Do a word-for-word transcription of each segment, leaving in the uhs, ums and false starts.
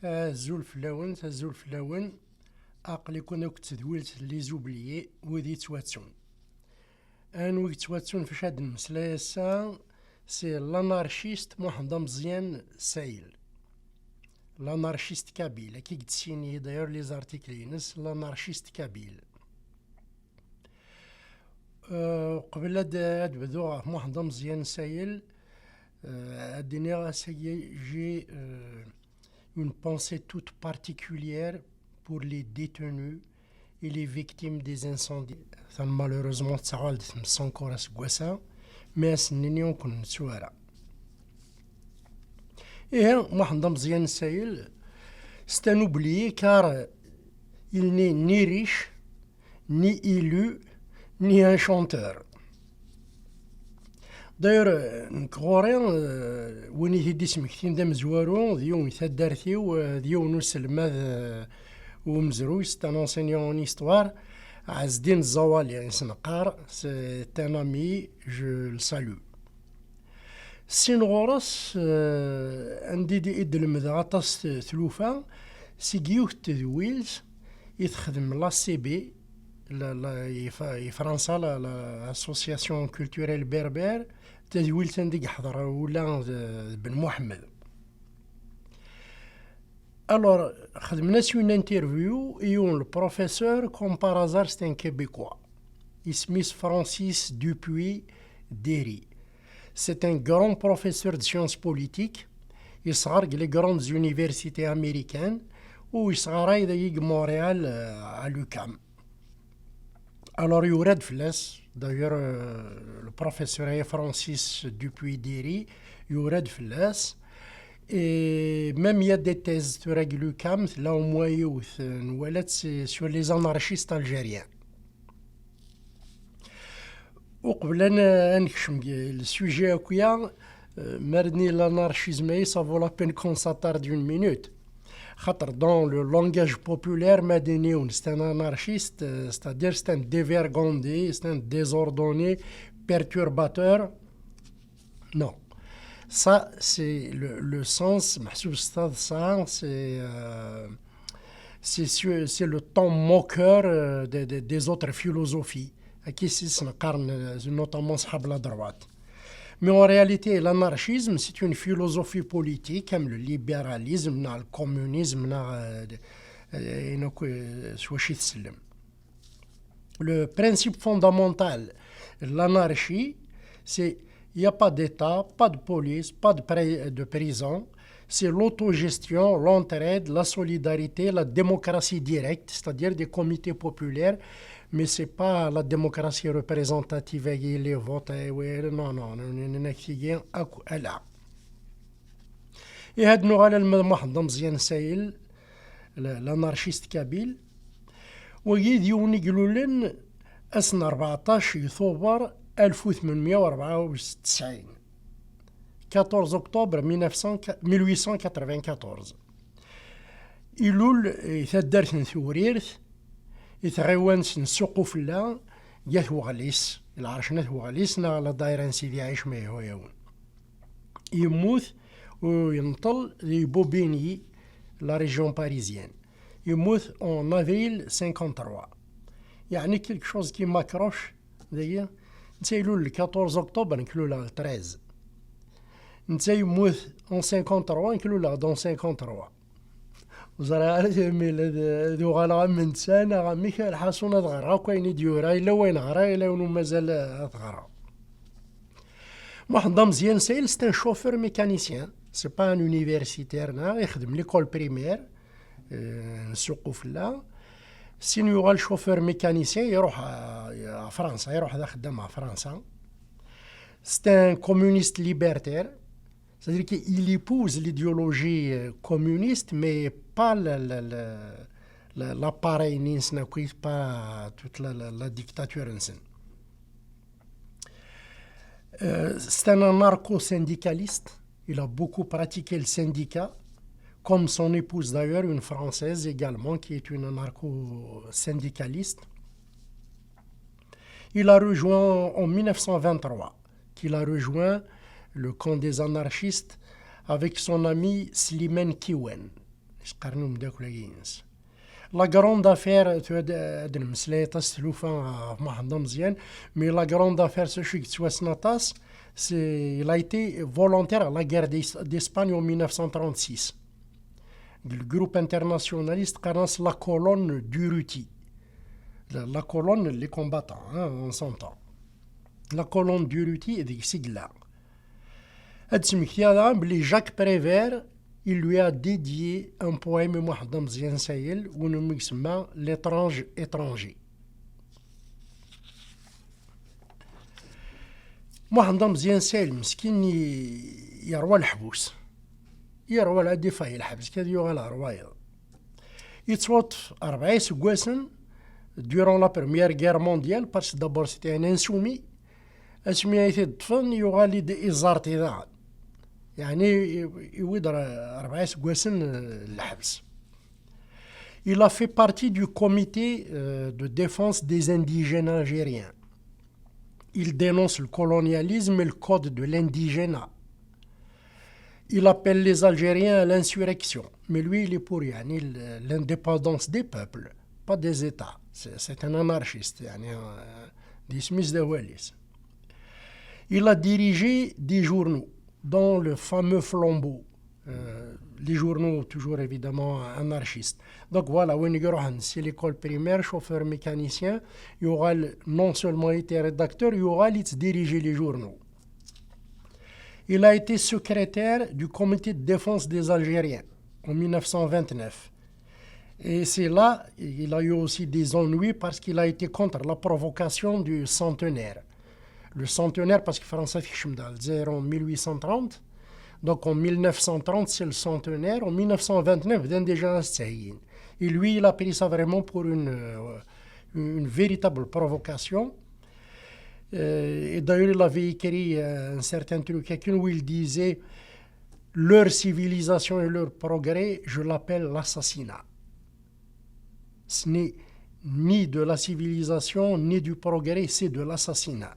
Azul fell-awen, azul fell-awen. Aql-iken akked tedwilt Les Oubliés, wid yettwattun. Anwa i yettwattun f acu ad nemmeslay ass-a? C'est l'anarchiste Mohamed Amzian Saïl. L'anarchiste kabyle, akka i yettini d'ailleurs les articles-ines, l'anarchiste kabyle. Euh, qbel ad, ad bduɣ ɣef Mohamed Amzian Saïl, euh, ad d-iniɣ ass-agi, j'ai, euh, une pensée toute particulière pour les détenus et les victimes des incendies. Atan malheureusement tettaɣal-d tmes encore aseggas-a, mais ass-nni ur ken-nettu ara. Ihi, Mohamed Amzian Saïl, c'est un oublié car il n'est ni riche, ni élu, ni un chanteur. D'ailleurs, nekk ɣur-i, euh, win i t-id-ismektin d amezwaru, d yiwen i taddart-iw, euh, d yiwen uselmad, euh, umezruy, c'est un enseignant en histoire, Ɛezdin Zzawali i s-neqqar, c'est un ami, je le salue. Sin ɣur-s, euh, anda i d-, i d-lemdeɣ aṭas t-, tlufa, seg yiwet tedwilt i texdem l'A C B, la, la, i Fa-, i Fransa, la, la Association Culturelle Berbère, tadwilt anda i yeḥḍer ula d, d Ben Muḥemmed. Alors, xedmen-as une interview i yiwen le professeur, comme par hasard, c'est un Québécois. Isem-is Francis Dupuy Derry. C'est un grand professeur de sciences politiques. Yesɣar deg les grandes universités américaines u yesɣaray dagi deg Montréal, euh, à l'UQAM. Alors, yura-d fell-as, d'ailleurs, euh, le professeur Francis Dupuy Derry, yura-d fell-as. Et même il y a des thèses sur l'UQAM, là au moins, c'est sur les anarchistes algériens. Uqbel ad n-, ad nekcem deg le sujet akk-ya, euh, ma d-nini l'anarchisme, ça vaut la peine qu'on s'attarde une minute. Xaṭer, dans le langage populaire, ma d-nini yiwen c'est un anarchiste, euh, c'est-à-dire c'est un dévergondé, c'est un désordonné, perturbateur. Non. Ça, c'est le, le sens, meḥsub s taḍsa, c'est, euh, c'est sur, c'est le ton moqueur, euh, de, de, des autres philosophies. Akka i s-neqqaren, euh, notamment ṣḥab la droite. Mais en réalité, l'anarchisme, c'est une philosophie politique, comme le libéralisme, neɣ le communisme, neɣ, euh, euh, ayen akk, euh, s wacu i tsellem. Le principe fondamental de l'anarchie, c'est il n'y a pas d'État, pas de police, pas de pri-, de prison. C'est l'autogestion, l'entraide, la solidarité, la démocratie directe, c'est-à-dire des comités populaires, mais c'est pas la démocratie représentative avec les votes, eh oui, non, non, non, non, non, non, non, non. Et had nuɣal alma d Muḥend Ameẓyan Sayel, la-, l'anarchiste kabyle. Wagi d yiwen i ilulen ass n rbeɛṭac i Tubeṛ alef u tmenmya u rebɛa u tesɛin, quatorze octobre mille neuf cent, mille huit cent quatre-vingt-quatorze. Ilul i taddart n Tewrirt, i tɣiwant n Suq Ufella, deg At Weɣlis, lɛerc n At Weɣlis, neɣ la daïra n Sidi Ɛic ma yehwa-yawen. Yemmut u yenṭel di Bobigny, la région parisienne. Yemmut en avril cinquante-trois. Yeɛni quelque chose qui m'accroche, dagi. Netta ilul le quatorze octobre, nekk luleɣ le treize. Netta yemmut en cinquante-trois, nekk luleɣ-d en cinquante-trois. Ur ẓriɣ ara imi ad, ad uɣaleɣ am netta neɣ amek, lḥasun ad ɣreɣ akk ayen i d-yura, yella wayen ɣriɣ, yella wayen ur mazal ad ɣreɣ. Muḥend Ameẓyan Sayel, c'est un chauffeur mécanicien, c'est pas un universitaire, neɣ ixdem l'école primaire, euh, n Suq Ufella. Sin yuɣal chauffeur mécanicien, iruḥ ɣer, ɣer Fransa, iruḥ d axeddam ɣer Fransa. C'est un communiste libertaire, c'est-à-dire qu'il épouse l'idéologie, euh, communiste, mais pas le, le, le, le, l'appareil-nni-nsen akk, pas toute la, la, la dictature-nsen. Euh, c'est un anarcho-syndicaliste. Il a beaucoup pratiqué le syndicat, comme son épouse d'ailleurs, une Française également, qui est une anarcho-syndicaliste. Il a rejoint en mille neuf cent vingt-trois, qu'il a rejoint le camp des anarchistes avec son ami Slimane Kiwen. Is-qqaren umeddakel-agi-ines. La grande affaire, tura ad, ad nemmeslay aṭas s tlufa ɣef Muḥend Ameẓyan, mais la grande affaire, s acu i yettwassen aṭas, c'est, il a été volontaire à la guerre d'Es-, d'Espagne en mille neuf cent trente-six. Le groupe internationaliste qqaren-as la colonne Durruti. La, la colonne, les combattants, hein, en son temps. La colonne Durruti, deg-s i yella. Ad d-smektiɣ daɣen belli Jacques Prévert, il lui a dédié un poème i Muḥend Ameẓyan Sayel, win umi isemma L'étrange étranger. Muḥend Ameẓyan Sayel, meskin, i-, yerwa leḥbus. Yerwa ad ifay lḥebs, kad yuɣal ɣer wayeḍ. Yettwaṭṭef rebɛa iseggasen, durant la Première Guerre mondiale, parce que d'abord c'était un insoumis, asmi ay t-id-ṭṭfen, yuɣal-d iẓerti daɣen. Yeɛni, i-, iwwi-d re-, rebɛa iseggasen, eh, n lḥebs. Il a fait partie du comité, euh, de défense des indigènes algériens. Il dénonce le colonialisme et le code de l'indigénat. Il appelle les Algériens à l'insurrection. Mais lui, il est pour, يعني, l-, l'indépendance des peuples, pas des États. C'est, c'est un anarchiste, يعني, euh, d isem-is d awal-is. Il a dirigé des journaux, dont le fameux Flambeau. Euh, les journaux, toujours évidemment anarchistes. Donc voilà, win i iruḥen si l'école primaire, chauffeur mécanicien, yuɣal non seulement il était rédacteur, yuɣal il dirigeait les journaux. Il a été secrétaire du comité de défense des Algériens en mille neuf cent vingt-neuf. Et c'est là, il a eu aussi des ennuis parce qu'il a été contre la provocation du centenaire. Le centenaire, parce que França tekcem-d ɣer Lezzayer en mille huit cent trente, donc en mille neuf cent trente, c'est le centenaire, en mille neuf cent vingt-neuf, bdan déjà ad s-ttheyyin. Et lui, il a pris ça vraiment pour une, euh, une véritable provocation. Euh, et d'ailleurs, il avait écrit, euh, un certain truc, quelqu'un où il disait, leur civilisation et leur progrès, je l'appelle l'assassinat. Ce n'est ni de la civilisation, ni du progrès, c'est de l'assassinat.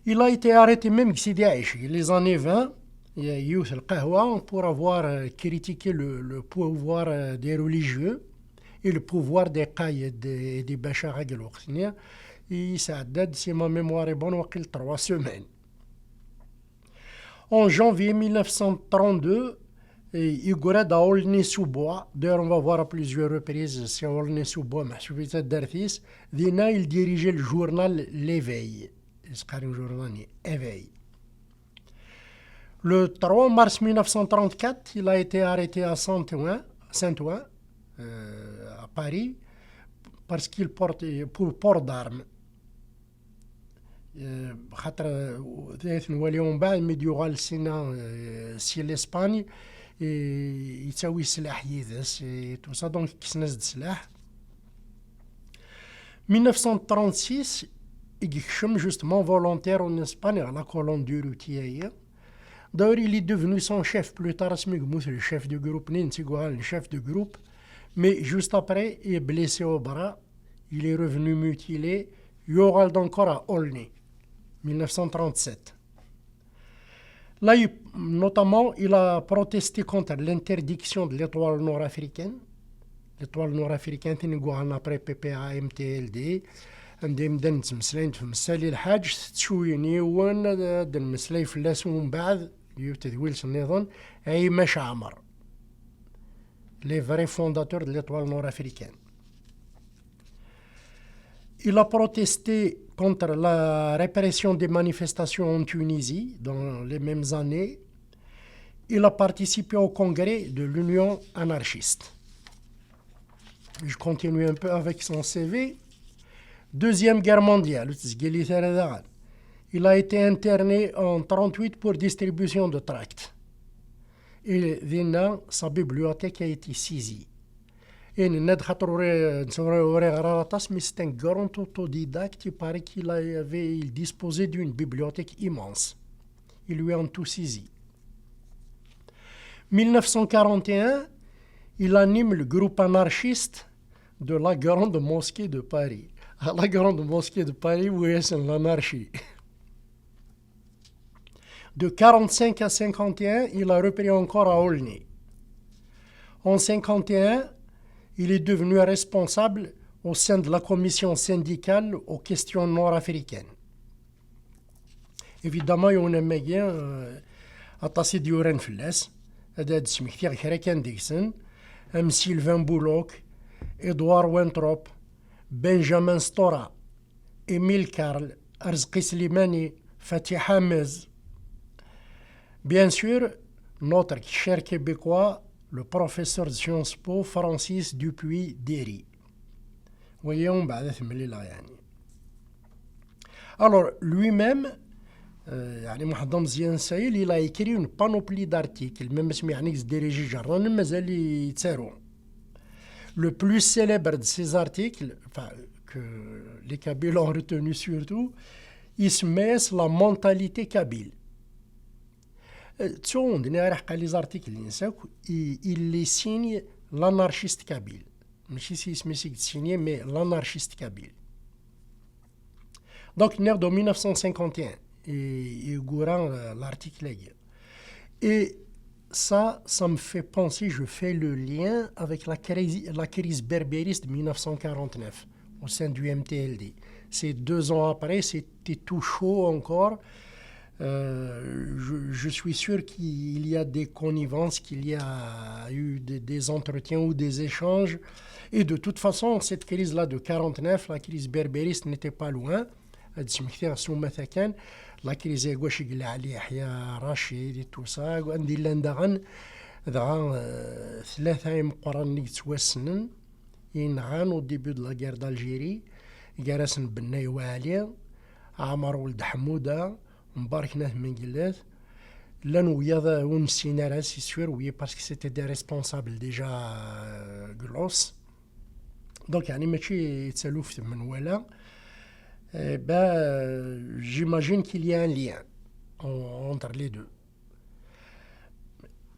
Il a été arrêté même deg Sidi Ɛic, les années vingt, yiwet lqahwa, pour avoir, euh, critiqué le, le pouvoir, euh, des religieux et le pouvoir des qaïd et des bacha ɣer lweqt-nni. Yesɛedda-d, si ma mémoire est bonne, waqil trois semaines. En janvier mille neuf cent trente-deux, eh, yegra-d à Aulnay-sous-Bois. D'ailleurs, on va voir à plusieurs reprises, c'est Aulnay-sous-Bois, meḥsub i taddart-is. Dinna, il dirigeait le journal L'Éveil. Is-qqaren journal-nni Éveil. Le trois mars mille neuf cent trente-quatre, il a été arrêté à Saint-Ouen, Saint-Ouen, euh, à Paris, parce qu'il porte, pour port d'armes. Eh, xaṭer, eh, ay t-nwali umbeɛd mi d-yuɣal sina, eh, si l'Espagne, eh, yettawi sslaḥ yid-s, eh, tout ça, donc kksen-as-d sslaḥ. Mille neuf cent trente-six, i yekcem justement volontaire en Espagne, ɣer la colonne Durruti-agi. D'ailleurs, il est devenu son chef plus tard, asmi yemmut le chef du groupe, nni netta i yuɣalen chef du groupe, mais juste après, il est blessé au bras, il est revenu mutilé, yuɣal-d encore à Aulnay, mille neuf cent trente-sept. Là, il, notamment, il a protesté contre l'interdiction de l'Étoile nord-africaine. L'Étoile nord-africaine, tin i yuɣalen après P P A M T L D, anda imdanen ttmeslayen ɣef Messali Lḥaǧ, tettcuyin yiwen, ad, ad nmeslay fell-as umbeɛd, yiwet tedwilt nniḍen, Aymac Ɛmer. Les vrais fondateurs de l'Étoile nord-africaine. Il a protesté contre la répression des manifestations en Tunisie dans les mêmes années. Il a participé au congrès de l'Union anarchiste. Je continue un peu avec son C V. Deuxième Guerre mondiale, ur ttezgilit ara daɣen. Il a été interné en trente-huit pour distribution de tracts. Et dinna, sa bibliothèque a été saisie. Et nenna-d xaṭer ur, ur, ur iɣri ara aṭas, mais c'est un grand autodidacte. Il paraît qu'il avait, il disposait d'une bibliothèque immense. Ils lui ont tout saisi. Mille neuf cent quarante et un, il anime le groupe anarchiste de la Grande Mosquée de Paris. La Grande Mosquée de Paris, où est l'anarchie. De quarante-cinq à cinquante et un, il a repris encore à Aulnay. En cinquante et un, il est devenu responsable au sein de la commission syndicale aux questions nord-africaines. Évidemment, yiwen am wagi, euh, aṭas i d-yuran fell-as. Ad d-smektiɣ kra kan deg-sen, am Sylvain Bouloc, Édouard Wintrop, Benjamin Stora, Émile Karl, Arzqi Slimani, Fatih Hamez. Bien sûr, notre cher québécois, le professeur de Sciences Po, Francis Dupuy-Derry. Voyons, bah, يعني. Alors, lui-même, euh, يعني Mohamed Mziane Saïl, il a écrit une panoplie d'articles, même si يعني dirigé Jarran, mais il Le plus célèbre de ses articles, enfin, que les Kabyles ont retenu surtout, il se met la mentalité kabyle. Euh, tu vois, on dirait que les articles, il, il les signe l'anarchiste kabyle. Mais si c'est signé, mais l'anarchiste kabyle. Donc, né en mille neuf cent cinquante et un, et, et Gourand, euh, l'article est. Et ça, ça me fait penser, je fais le lien avec la crise, la crise berbériste de mille neuf cent quarante-neuf au sein du M T L D. C'est deux ans après, c'était tout chaud encore. Euh, je, je suis sûr qu'il y a des connivences, qu'il y a eu des, des entretiens ou des échanges. Et de toute façon, cette crise-là de quarante-neuf, la crise berbériste n'était pas loin. Ad d-smektiɣ s umata kan, la crise-agi i yella Ali Yeḥya Racid et tout ça, anda i llan daɣen, dɣa, euh, tlata imeqqranen i yettwassnen, i yenɣan au début de la guerre d'Algérie, gar-asen Bennay Waɛli, Ɛmer Weld Ḥmuda, Mbarek n At Mengellat, llan wiyaḍ ur nessin ara, c'est sûr, oui, parce que c'était des responsables déjà, euh, deg l'os. Donc, يعني, mačči d taluft menwala. Eh ben, euh, j'imagine qu'il y a un lien en- entre les deux.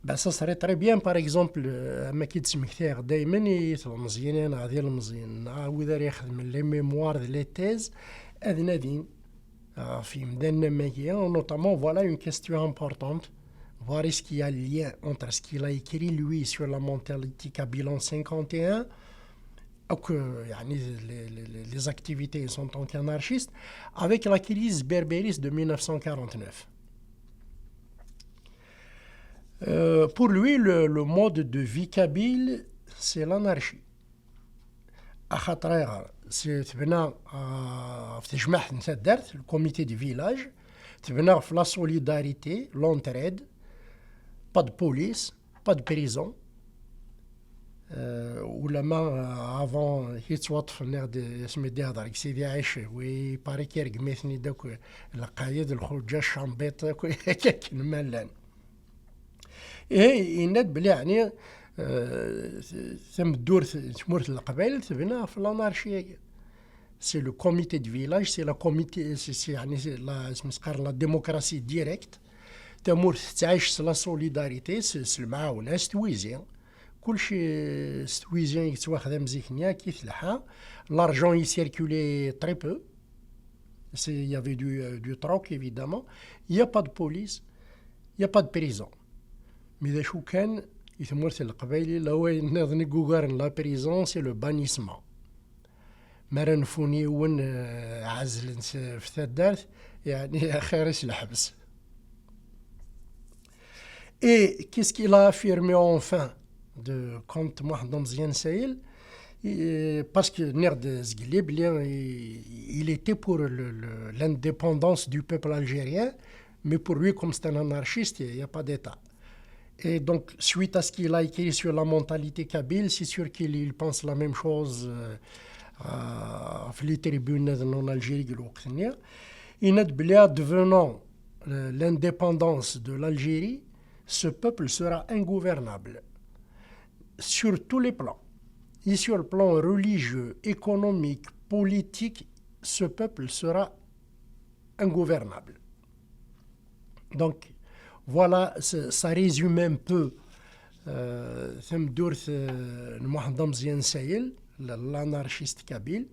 Ben, ça serait très bien, par exemple, euh, am akken i d-smektayeɣ daymen i tlemẓiyin neɣ d ilemẓiyen, neɣ wid ara ixedmen les mémoires d les thèses, ad nadin ɣef yimdanen am wagi, notamment, voilà une question importante. Voir est-ce qu'il y a le lien entre ce qu'il a écrit, lui, sur la mentalité kabyle en cinquante et un, ou que, يعني, les, les- les- les activités en tant qu'anarchiste, avec la crise berbériste de mille neuf cent quarante-neuf. Euh, pour lui, le, le mode de vie kabyle, c'est l'anarchie. Axaṭer ayɣer? Si tebna, euh, ɣef tejmaɛt n taddart, le comité de village, tebna ɣef la solidarité, l'entraide, pas de police, pas de prison. Euh, ulama, euh, avant yettwaṭṭef, nniɣ-d asmi d-ihḍer deg Sidi Ɛic, wi pari kirgem-iten-id akk, lqayed, lxuǧǧa, ccambiṭ, akk akken ma llan. Ihi, yenna-d belli, ɛni, euh, tameddurt, tmurt n Leqbayel tebna ɣef l'anarchie-agi. C'est le comité de village, c'est la comité, c'est, c'est, يعني, c'est la, اسمها la démocratie directe. Tamurt tettɛic s la solidarité, s, s lemɛawna, s twizi. Kulci s twizi i yettwaxdam zik-nni, akka i telḥa. L'argent, il circulait très peu. C'est- Il y avait du, euh, du troc, évidemment. Il n'y a pas de police, il n'y a pas de prison. Mais d acu kan, i tmurt n Leqbayel, la wayen nniḍen i yugaren la prison, c'est le bannissement. Mi ara nfun yiwen, euh, ɛezlen s- ɣef taddart, يعني, xir-is leḥbes. Et qu'est-ce qu'il a affirmé enfin de, contre Mohamed Mziane Saïl? Et parce que, nniɣ-d zgelli belli, il, il était pour le- le- l'indépendance du peuple algérien, mais pour lui, comme c'est un anarchiste, il n'y a pas d'État. Et donc, suite à ce qu'il a écrit sur la mentalité kabyle, c'est sûr qu'il il pense la même chose, euh, à les tribunaux en Algérie, deg lweqt-nni. Yenna-d belli, advenant, euh, l'indépendance de l'Algérie, ce peuple sera ingouvernable. Sur tous les plans. Et sur le plan religieux, économique, politique, ce peuple sera ingouvernable. Donc, voilà, ça, ça résume un peu, euh, tameddurt, euh, n Mohamed Mziane Saïl, l'anarchiste kabyle.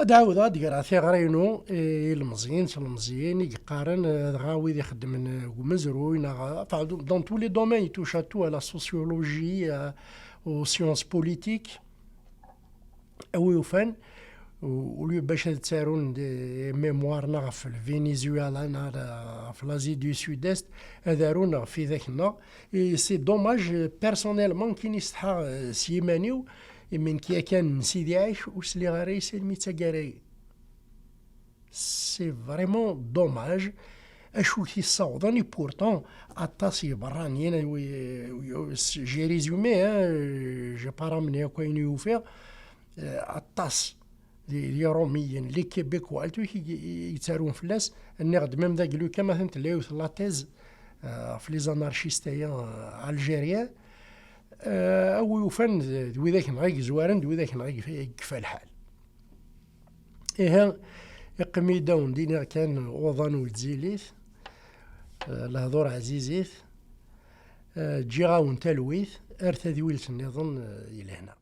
Ad ɛawdeɣ ad d-greɣ tiɣri-inu i yilmeẓyen, tilmeẓyin i yeqqaren, eh, dɣa wid ixeddmen deg umezruy, neɣ, enfin, dans tous les domaines, il touche à tout, à la sociologie, à, aux sciences politiques. A wi yufan, au lieu bac ad ttarun des mémoires neɣ ɣef le Venezuela neɣ ɣef l'Asie du Sud-Est, ad arun ɣef widak-nneɣ. Et c'est dommage, personnellement, nekkin isetḥa, eh, s yiman-iw, imi nekk yakan n Sidi Ɛic ur sliɣ ara i salmi d taggara-yi. C'est vraiment dommage. Acu i t-yessawḍen? Et pourtant, aṭas n yiberraniyen, wi-, wi-, j'ai résumé, hein, j'ai pas ramené akk ayen i ufiɣ, eh, aṭas d, d Iṛumiyen, les Québécois, et tout, i, i, i yettarun fell-as. Nniɣ-d même dagi, lukan ma tella yiwet la thèse, eh, ɣef les anarchistes-aya, eh, algériens, eh, a wi yufan d, d widak-nneɣ i yezwaren, d widak-nneɣ i yef-, i yekfa lḥal. Ihi, iqqim-iyi-d ad wen-d-iniɣ kan uḍan ur ttzilit, eh, lehdur ɛzizit, eh, ǧǧiɣ-awen talwit, ar tadwilt nniḍen, eh, di lehna.